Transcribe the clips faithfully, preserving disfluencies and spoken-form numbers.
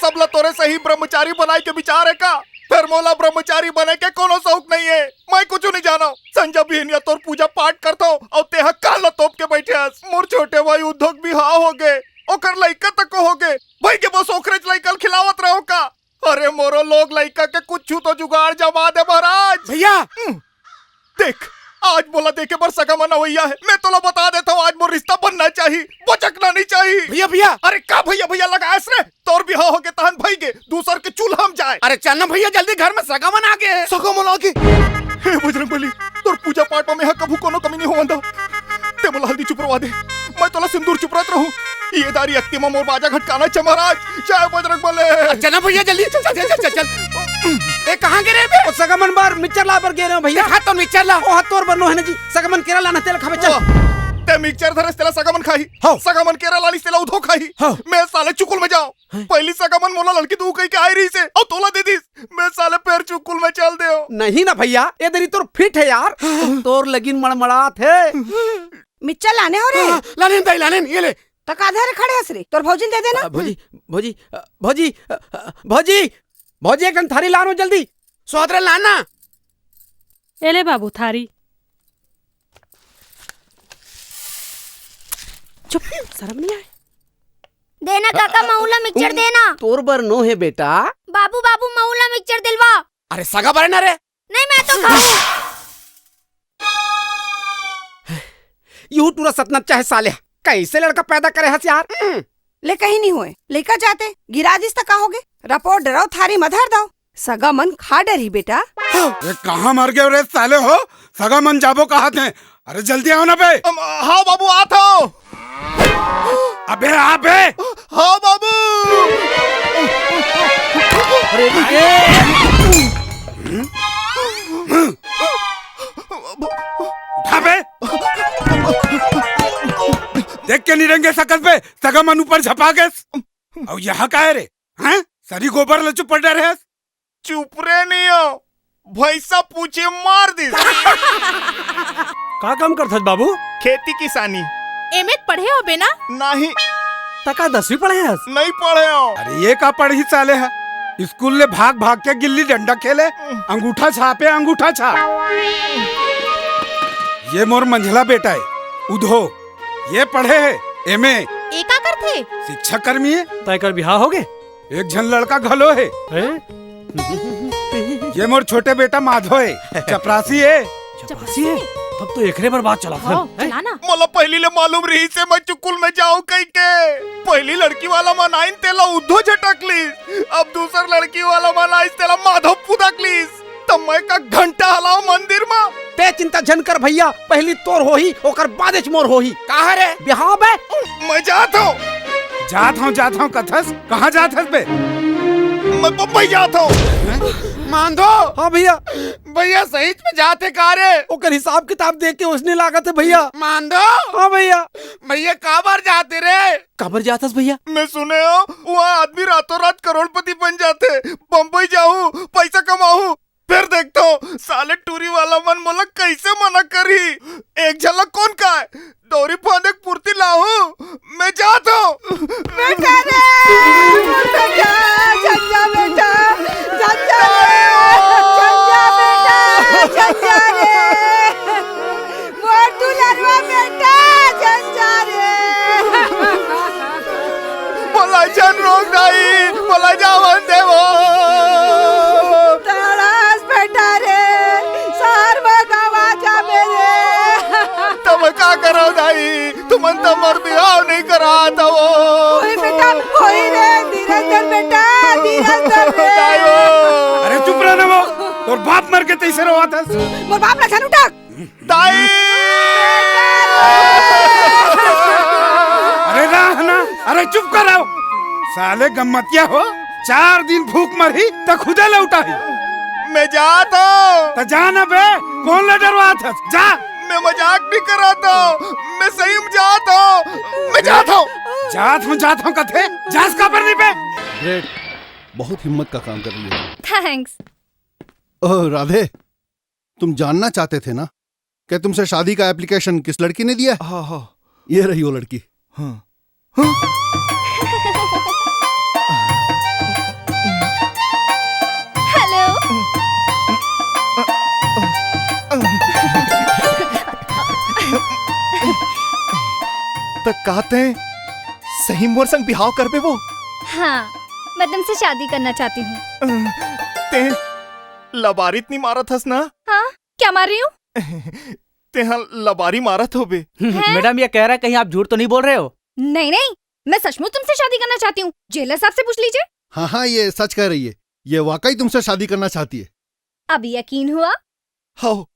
अब ला तोरे सही ब्रह्मचारी बनाए के विचार हे का? फेर मोला ब्रह्मचारी बने के कोनो शौक नइ हे। मैं कुछु नइ जानव। संझा बिहनिया तोर पूजा पाठ करथंव अउ तेहा कान ला तोप के बइठे हस। मोर छोटे भाई उद्धव के बिहाव होगे, ओकर लइका तको होगे। भइगे बस ओकरेच लइका ल खिलावत रहों का? अरे मोरो लोग लइका के कुछु तो जुगाड़ जमा दे महाराज। भइया। हम्म। देख, आज मोला देखे बर सगा मन अवइया हे। मैं तोला बता देथंव, आज मोर रिश्ता बनना चाही, बचकना नइ चाही। भइया, भइया। अरे का भइया, भइया लगायस रे? तोर बिहाव होगे तहन भइगे, दूसर के चूल्हा म जाय। अरे चल ना भइया, जल्दी घर म सगा मन आगे। सगा मन आगे? हे बजरंग बली, तोर पूजा पाठ म मेंहा कभू कोनो कमी नइ होवन दंव। ते मोला हल्दी चुपरवा दे, मैं तोला सिंदूर चुपरत रहूं। ये दारी अक्ति म मोर बाजा घटकाना हे महाराज। जय बजरंग बली। अरे चल ना भइया, जल्दी चल, चल, चल, चल, चल। ए, कहाँ गे रहे बे? ओ सगा मन बर मिक्सचर लाय बर गे रहे हंव भइया। देखा तो मिक्सचर ला। ओहा तोर बर नोहे न जी। सगा मन केरा लानस तेला खाबे, चल। वाह, ते मिक्सचर धरेस तेला सगा मन खाही। हाँ। सगा मन केरा लानिस तेला उधो खाही। हाँ। मैं साले चुकुल म जांव। हैं? पहिली सगा मन मोला लड़की दुहू कहिके आय रहिसे, अउ तोला दे दिस। मैं साले फेर चुकुल म चल देंव। नहीं ना भइया, ए दरी तोर फिट हे यार। तोर लगिन मड़मड़ात हे। मिक्सचर लाने हंव रे। हाँ, लानेन दाई, लानेन, ये ले। त का धरे खड़े हस रे? तोर भौजी ल दे देना। अ, भौजी, भौजी, अ, भौजी, अ, अ, भौजी, भौजी, एक ठन थारी लान ओ जल्दी। सोदरे लाना। ए ले बाबू थारी। चुप, शर्म नइ आय। देना काका, महूं ला मिक्सचर देना। तोर बर नोहे बेटा। बाबू, बाबू, महूं ला मिक्सचर दिलवा। अरे सगा बर हे ना रे। नहीं, मैं तो खाहूं। यू टूरा सतनच्चा हे साले, कइसे लड़का पैदा करे हस यार? हम्म। ले कहीं नइ होय, लइका जाते गिरा दिस त का होगे? रपोट डरव थारी म धर दव, सगा मन खा डरही बेटा। ये कहाँ मर गेव रे साले हो? सगा मन जाबो कहत हे। अरे जल्दी आव ना बे। अम, हाँ बाबू, आत हंव। अबे आ बे। हाँ बाबू। अरे, अरे। उठा बे। देख के नइ रेंगे सकस बे, सगा मन ऊपर झपा गेस। अउ एहा का हे रे? हैं? सरी गोबर ल चुपर डरे हस। चुपरे नइ हंव, भइसा पूछे मार दिस। का काम करथस बाबू? खेती किसानी। एमे त पढ़े होबे ना? नहीं। त का दसवीं पढ़े हस? नइ पढ़े हंव। अरे ये का पढ़ही साले ह? स्कूल ले भाग भाग के गिल्ली डंडा खेले, अंगूठा छापे, अंगूठा छाप। ये मोर मंझला बेटा हे, उधो। ये पढ़े हे, एमे। ए का करथे? शिक्षा कर्मी हे। त एकर बिहाव होगे? एक झन लड़का घलो हे। हैं? ये मोर छोटे बेटा माधो हे, चपरासी हे। चपरासी हे? तब तो एकरे बर बात चलाथे। हाँ, हैं? चला ना। मोला पहिली ले मालूम रहिसे, मैं चुकुल म जांव कहिके। पहिली लड़की वाला मन आइन, तेला उधो झटक लिस। अब दूसर लड़की वाला मन आइस, तेला माधो पुदक लिस। त मैं का घंटा हलांव मंदिर म? ते चिंता झन कर भइया, पहिली तोर होही, ओकर बादेच मोर होही। का हरे? बिहाव बे? मैं जात हंव। जात हंव, जात हंव कथस? कहाँ जात हस बे? मैं बम्बई जात हंव। मांधो। हाँ भइया। भइया सहीच म जात हे का रे? ओकर हिसाब किताब देख के ओइसने लागत हे भइया। मांधो। हाँ भइया। भइया काबर जात हे रे? काबर जात हस भइया? मैं सुने हंव, उहाँ आदमी रातों रात करोड़पति बन जाथे। बम्बई जाहूं, पइसा कमाहूं, फेर देखथंव, साले टूरी वाला मन मोला कइसे मना करही? एक झन ला कोन कहय? डोरी फांदे के फुर्ती लाहूं, मैं जात हंव। बेटा रे, मोर बेटा, झन जा बेटा, झन जा रे, झन जा बेटा, झन जा रे। मोर दुलरवा बेटा, झन जा रे। मोला झन रोक दाई, मोला जावन देवो। तड़ास बेटा रे, सहर म गवा जाबे रे। त मैं का करंव दाई, तुमन त मोर बिहाव नइ करात हवो। होही बेटा, होही रे, धीरज धर बेटा, धीरज धर रे। दाई हो। अरे चुप रह ना वो, तोर बाप मर के तइसे रोवत हस। मोर बाप ला झन उठा। दाई! अरे रह ना, अरे चुप कर रहो। साले गम्मतिया हो, चार दिन भूख मरही त खुदे लौटाही। मैं जात हंव। त जा ना बे, कोन ला डरवात हस? जा। मैं मजाक नइ करत हंव, मैं सही म जात हंव। मैं जात हंव। जात हंव, जात हंव कथे, जास काबर नइ बे? ग्रेट, बहुत हिम्मत का काम कर रही है। थैंक्स। ओह राधे, तुम जानना चाहते थे ना कि तुमसे शादी का एप्लीकेशन किस लड़की ने दिया है? हाँ, हाँ। ये रही वो लड़की। हाँ। हाँ। का तें सही मोर संग बिहाव करबे वो? हाँ, मैं तुमसे शादी करना चाहती हूँ। अ, तें लबारी त नइ मारत हस ना? हाँ, क्या मार रही हूँ? तें हा लबारी मारत होबे। हैं? मैडम, ये कह रहा है कहीं आप झूठ तो नहीं बोल रहे हो? नहीं, नहीं, मैं सचमुच तुमसे शादी करना चाहती हूँ। जेलर साहब से पूछ लीजिए। हाँ, हाँ, ये सच कह रही है। ये वाकई तुमसे शादी करना चाहती है। अब यकीन हुआ? हव,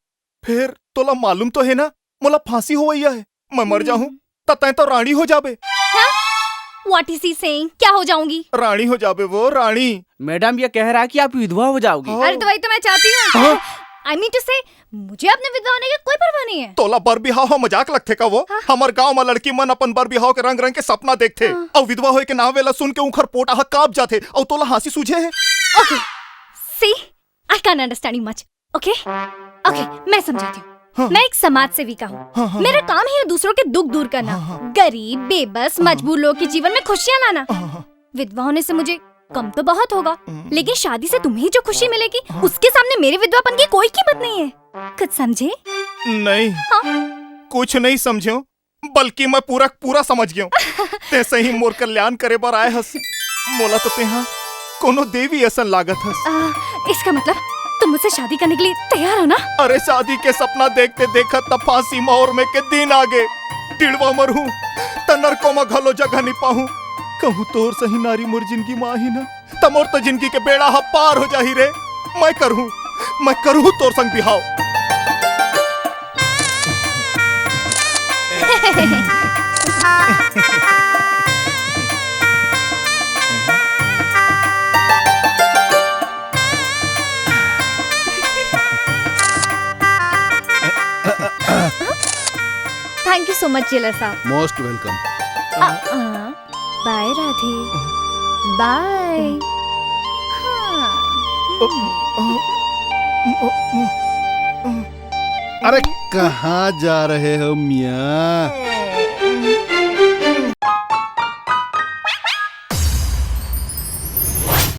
फेर तोला मालूम तो हे ना, मोला फांसी होवइया हे। मैं मर जाहूं, हम्म। त तैं तो रानी हो जाबे। हाँ? What is he saying? क्या हो जाऊंगी? रानी हो जाबे वो, रानी। मैडम, ये कह रहा है कि आप विधवा हो जाओगी। हाँ। अरे, तो वही तो मैं चाहती हूँ। हाँ? I mean to say, मुझे अपने विधवा होने की कोई परवाह नहीं है। तोला बर बिहाव ह मजाक लगथे का वो? हाँ। हमर गांव म लड़की मन अपन बर बिहाव के रंग-रंग के सपना देखथे। हाँ। अउ विधवा होए के नावे ला सुन के उंखर पोटा ह कांप जाथे। अउ तोला हांसी सूझे हे? Okay, see, I can't understand you much. Okay? Okay, मैं समझाती हूँ। हाँ। मैं एक समाज सेविका हूँ। हाँ, हाँ, मेरा हाँ। काम ही है दूसरों के दुख दूर करना। हाँ, हाँ। गरीब, बेबस, हाँ। मजबूर लोगों के जीवन में खुशियाँ लाना। हाँ, हाँ। विधवा होने से मुझे गम तो बहुत होगा, हम्म। लेकिन शादी से तुम्हें जो खुशी मिलेगी, हाँ। उसके सामने मेरे विधवापन की कोई कीमत नहीं है। कुछ समझे? नहीं। हाँ। कुछ नहीं समझेंव, बल्कि मैं पूरा, पूरा समझ गेंव। तें सही मोर कल्याण करे बर आए हस। मोला तो तें हा कोनो देवी असन लागत हस। आ, इसका मतलब तुम मुझसे शादी करने के लिए तैयार हो ना? अरे, शादी के सपना देखते देखत त फांसी म ओरमे के दिन आगे। टिड़वा मरहूं, त नरको म घलो जगह नइ पाहूं। कहूं तोर सही नारी मोर जिंदगी म आही ना, त मोर तो जिंदगी के बेड़ा ह पार हो जाही रे। मैं करहूं, मैं करहूं तोर संग बिहाव। Thank you so much, jailer साहब। Most welcome. अ, अ, बाय राधे, बाय। हाँ। अरे, कहाँ जा रहे हो मियाँ?